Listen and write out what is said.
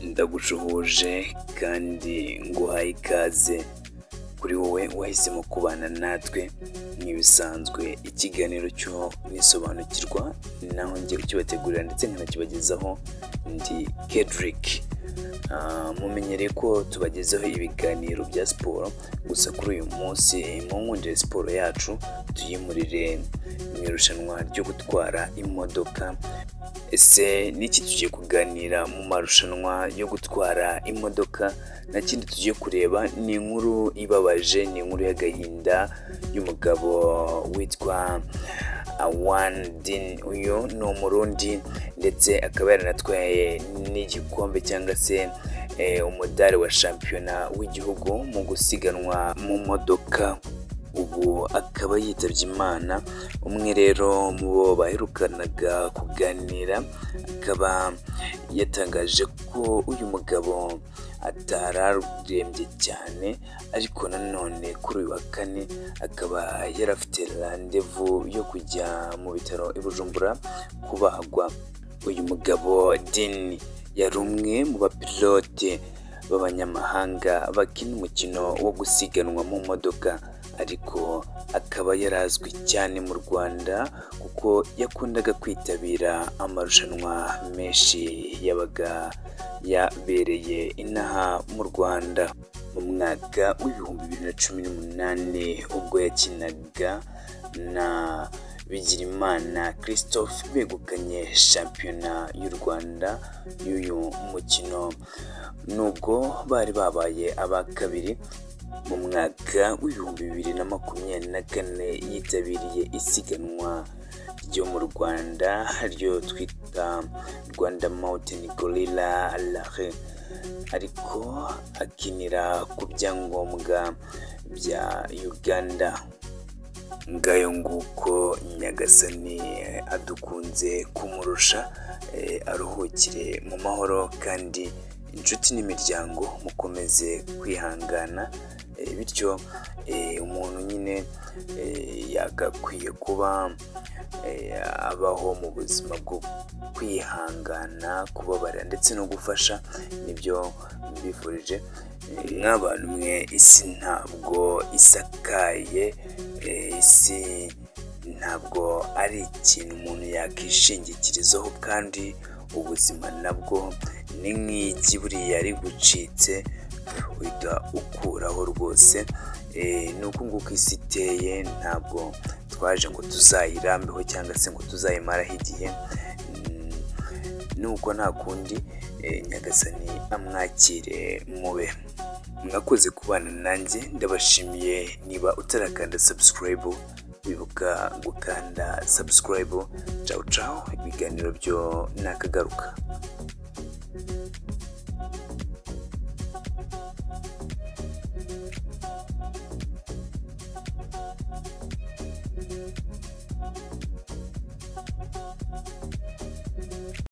Ndagushuhuje kandi nguhaye ikaze kuri wowe wahisemo kubana natwe. Nk'ibisanzwe, ikiganiro cyo nisobanukirwa, naho ngiye kukibategurira ndetse nkanakibagezaho ndi Kedrick. Mumenyereye ko tubagezaho ibiganiro bya siporo, gusa kuri uyu munsi mu nkundire siporo yacu tuyimurire mu irushanwa ryo gutwara imodoka. Ese niki tugiye kuganira mu marushanwa yo gutwara imodoka? Nta kindi tugiye kureba, ni inkuru ibabaje, ni inkuru y'agahinda y'umugabo witwa Awan Din. Uyu ni Umurundi ndetse akaba yaranatwaye n'igikombe cyangwa se umudari wa shampiyona w'igihugu mu gusiganwa mu modoka, ubu akaba yitabye Imana. Umwe rero mu bo baherukanaga kuganira akaba yatangaje ko uyu mugabo atararembye cyane, ariko nanone kuri uyu wa kane akaba yarafite randevu yo kujya mu bitaro i Bujumbura kubagwa. Uyu mugabo Dini yari umwe mu bapilote b'abanyamahanga bakina umukino wo gusiganwa mu modoka, ariko akaba yarazwi cyane mu Rwanda kuko yakundaga kwitabira amarushanwa menshi yabaga yabereye inaha mu Rwanda. Mu mwaka w'2018 ubwo yakinaga na Bigirimana Christophe begukanye shampiyona y'u Rwanda y'uyu mukino, nubwo bari babaye aba kabiri. Mu mwaka w'2024 yitabiriye isiganwa ryo mu Rwanda ryo twita Rwanda Mountain Gorilla Rally, ariko akinira ku byangombwa bya Uganda. Ngayo nguko, Nyagasani adukunze kumurusha, aruhukire mu mahoro, kandi inshuti n'imiryango mukomeze kwihangana. Bityo umuntu nyine yagakwiye kuba abaho mu buzima bwo kwihangana, kubabara ndetse no gufasha. Nibyo mbifurije nk'abantu mwe. Isi ntabwo isakaye, isi ntabwo ari ikintu umuntu yakishingikirizaho, kandi ubuzima nabwo ni nk'igi, buriya rigucitse uhita ukuraho rwose. Ni uku nguku isi iteye, ntabwo twaje ngo tuzayirambeho cyangwa se ngo tuzayimaraho igihe. Nuko nta kundi, Nyagasani amwakire mube. Mwakoze kubana nanjye, ndabashimiye. Niba utarakanda subscribe, wibuka gukanda subscribe. Ciao ciao, ibiganiro byo nakagaruka.